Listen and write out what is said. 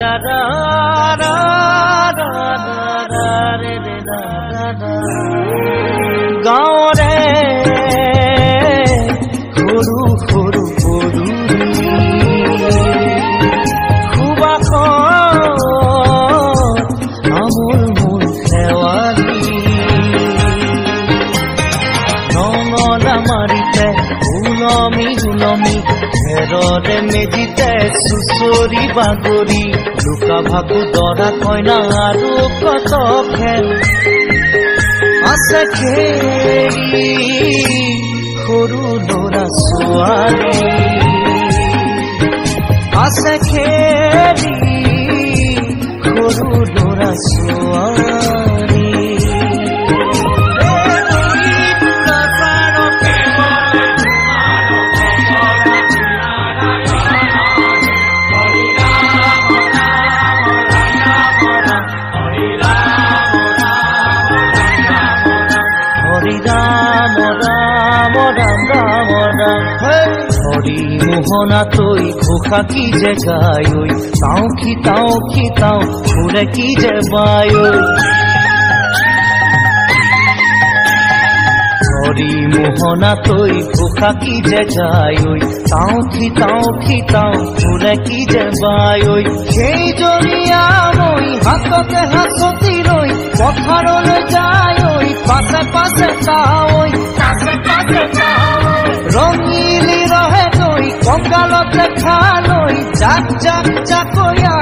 ৰা ৰা ৰা ৰা ৰে ৰে ৰা ৰা। গাঁৱৰে সৰু সৰু পদূলি সুবাসত আমোল মোল শেৱালি, নঙলা মাৰিতে ওলমি ওলমি, খেৰৰে মেজিতে চুচৰি বাগৰি, লুকা ভাকু, দৰা কইনা আৰু কত খেল আছে খেলি সৰু ল'ৰা ছোৱালী, আছে খেলি সৰু ল'ৰা ছোৱালী। হৰি ৰাম ৰাম ৰাম ৰাম ৰাম। হৰি মোহনা তৈ ঘোষা কি যে গায়, তাও খি তাও খি তাও সুৰে কি যে বায়। হৰি মোহনা তৈ ঘোষা কি যে গায়, তাও খি তাও খি তাও সুৰে কি যে বায়। সেই জনীয়া মই হাততে হাঁচতি লৈ পথাৰলৈ যায়, পাছে পাছে তাৱৈ, পাছে পাছে ৰঙিলি ৰহে গৈ কঁকালতে খালৈ জাক জাক জাকৈয়া।